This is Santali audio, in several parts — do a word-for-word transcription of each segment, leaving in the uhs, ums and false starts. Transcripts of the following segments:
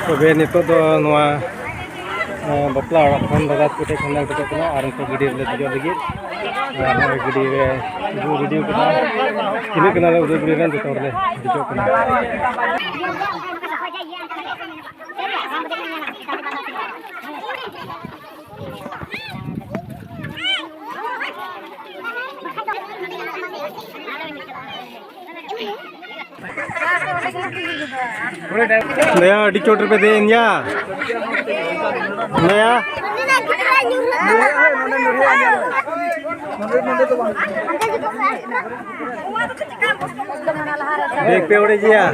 ᱛᱚᱵᱮ ᱱᱤᱛᱚᱜ ᱫᱚ ᱱᱚᱣᱟ, ᱮᱸ, ᱵᱟᱯᱞᱟ ᱚᱲᱟᱜ ᱠᱷᱚᱱ ᱫᱟᱫᱟ ᱛᱟᱠᱚ ᱴᱷᱮᱱ ᱠᱷᱚᱱ ᱞᱮ ᱩᱰᱩᱠᱚᱜ ᱠᱟᱱᱟ ᱟᱨ ᱩᱱᱠᱩ ᱜᱟᱹᱰᱤ ᱨᱮᱞᱮ ᱫᱮᱡᱚᱜ ᱞᱟᱹᱜᱤᱫ᱾ ᱟᱨ ᱱᱚᱜᱼᱚᱭ ᱜᱟᱹᱰᱤ ᱨᱮ ᱩᱫᱩᱜ ᱜᱟᱹᱰᱤ ᱠᱟᱱᱟ, ᱛᱤᱱᱟᱹᱜ ᱠᱟᱱᱟ ᱞᱮ ᱩᱫᱩᱜ ᱜᱟᱹᱰᱤ ᱨᱮ ᱡᱚᱛᱚ ᱦᱚᱲ ᱞᱮ ᱫᱮᱡᱚᱜ ᱠᱟᱱᱟ᱾ ᱫᱟᱭᱟ, ᱟᱹᱰᱤ ᱪᱚᱴ ᱨᱮᱯᱮ ᱫᱮᱡ ᱮᱱ ᱭᱟ᱾ ᱫᱟᱭᱟ᱾ ᱵᱮᱜᱽ ᱯᱮ ᱚᱲᱮᱡᱮᱭᱟ᱾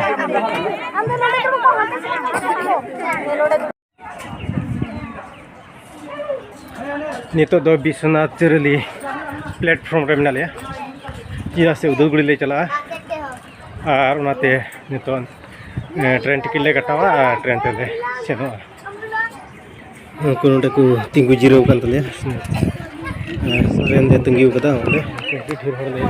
ᱱᱤᱛᱚᱜ ᱫᱚ ᱵᱤᱥᱥᱚᱱᱟᱛᱷ ᱪᱟᱹᱨᱟᱹᱞᱤ platform ᱨᱮ ᱢᱮᱱᱟᱜ ᱞᱮᱭᱟ, ᱪᱮᱫᱟᱜ ᱥᱮ ᱩᱫᱟᱹᱞᱜᱩᱲᱤ ᱞᱮ ᱪᱟᱞᱟᱜᱼᱟ᱾ ᱟᱨ ᱚᱱᱟᱛᱮ ᱱᱤᱛᱚᱜ, ᱮ, ᱴᱨᱮᱱ ᱴᱤᱠᱤᱴ ᱞᱮ ᱠᱟᱴᱟᱣᱟ ᱟᱨ ᱴᱨᱮᱱ ᱛᱮᱞᱮ ᱥᱮᱱᱚᱜᱼᱟ᱾ ᱩᱱᱠᱩ ᱱᱚᱰᱮ ᱠᱚ ᱛᱤᱸᱜᱩ ᱡᱤᱨᱟᱹᱣ ᱟᱠᱟᱱ ᱛᱟᱞᱮᱭᱟ᱾ ᱮ, ᱴᱨᱮᱱ ᱞᱮ ᱛᱤᱸᱜᱩ ᱟᱠᱟᱫᱟ ᱚᱸᱰᱮ᱾ ᱟᱹᱰᱤ ᱰᱷᱮᱨ ᱦᱚᱲ ᱞᱮ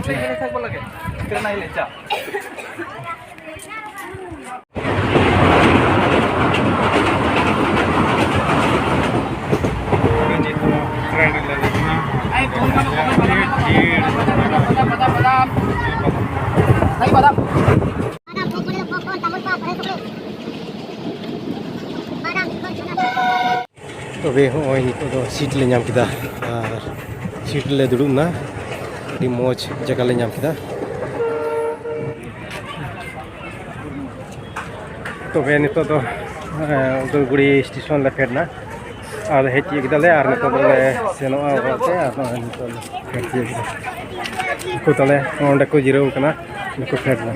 ᱛᱚᱵᱮ ᱦᱚᱸᱜᱼᱚᱭ ᱱᱤᱛᱚᱜ ᱫᱚ ᱥᱤᱴ ᱞᱮ ᱧᱟᱢ ᱠᱮᱫᱟ ᱟᱨ ᱥᱤᱴ ᱨᱮᱞᱮ ᱫᱩᱲᱩᱵ ᱮᱱᱟ᱾ ᱟᱹᱰᱤ ᱢᱚᱡᱽ ᱡᱟᱭᱜᱟ ᱞᱮ ᱧᱟᱢ ᱠᱮᱫᱟ᱾ ᱛᱚᱵᱮ ᱱᱤᱛᱚᱜ ᱫᱚ, ᱮ, ᱩᱫᱟᱹᱞᱜᱩᱲᱤ ᱥᱴᱮᱥᱚᱱ ᱞᱮ ᱯᱷᱮᱰ ᱮᱱᱟ᱾ ᱟᱨ ᱦᱮᱡ ᱛᱤᱭᱳᱜ ᱠᱮᱫᱟᱞᱮ ᱟᱨ ᱱᱤᱛᱚᱜ ᱫᱚᱞᱮ ᱥᱮᱱᱚᱜᱼᱟ ᱚᱲᱟᱜ ᱛᱮ᱾ ᱟᱨ ᱱᱚᱜᱼᱚᱭ ᱱᱤᱛᱚᱜ ᱞᱮ ᱯᱷᱮᱰ ᱛᱤᱭᱳᱜ ᱠᱮᱫᱟ᱾ ᱩᱱᱠᱩ ᱛᱟᱞᱮ ᱱᱚᱸᱰᱮ ᱠᱚ ᱡᱤᱨᱟᱹᱣ ᱠᱟᱱᱟ, ᱱᱩᱠᱩ ᱯᱷᱮᱰ ᱮᱱᱟ᱾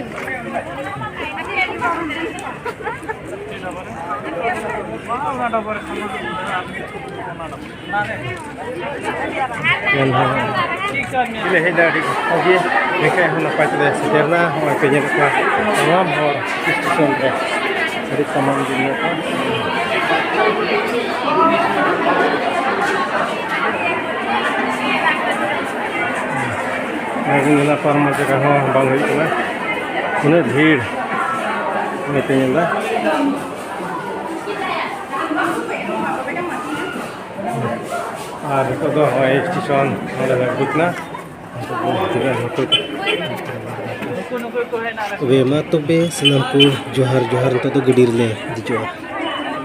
ᱧᱮᱞ ᱦᱚᱸ ᱞᱮ ᱦᱮᱡ ᱮᱱᱟ ᱟᱹᱰᱤ ᱠᱚᱥᱴᱚ ᱜᱮ, ᱢᱮᱱᱠᱷᱟᱱ ᱦᱚᱸ ᱱᱟᱯᱟᱭ ᱛᱮᱞᱮ ᱥᱮᱴᱮᱨ ᱮᱱᱟ᱾ ᱱᱚᱜᱼᱚᱭ ᱯᱮ ᱧᱮᱞᱮᱫ ᱠᱚᱣᱟ ᱛᱟᱢᱟᱢ ᱦᱚᱲ ᱥᱴᱮᱥᱚᱱ ᱨᱮ ᱟᱹᱰᱤ ᱛᱟᱢᱟᱢ ᱜᱮ ᱢᱮᱱᱟᱜ ᱠᱚᱣᱟ᱾ ᱢᱮᱞᱟ ᱯᱟᱨᱚᱢ ᱡᱟᱭᱜᱟ ᱦᱚᱸ ᱵᱟᱝ ᱦᱩᱭᱩᱜ ᱠᱟᱱᱟ, ᱩᱱᱟᱹᱜ ᱵᱷᱤᱲ᱾ ᱱᱚᱛᱮ ᱧᱮᱞ ᱫᱟ᱾ ᱟᱨ ᱱᱤᱛᱚᱜ ᱫᱚ ᱱᱚᱜᱼᱚᱭ ᱥᱴᱮᱥᱚᱱ ᱱᱚᱰᱮ ᱞᱮ ᱟᱹᱜᱩ ᱠᱟᱱᱟ᱾ ᱛᱚᱵᱮ ᱢᱟ ᱛᱚᱵᱮ ᱥᱟᱱᱟᱢ ᱠᱚ ᱡᱚᱦᱟᱨ ᱡᱚᱦᱟᱨ, ᱱᱤᱛᱚᱜ ᱫᱚ ᱜᱟᱹᱰᱤ ᱨᱮᱞᱮ ᱫᱮᱡᱚᱜᱼᱟ᱾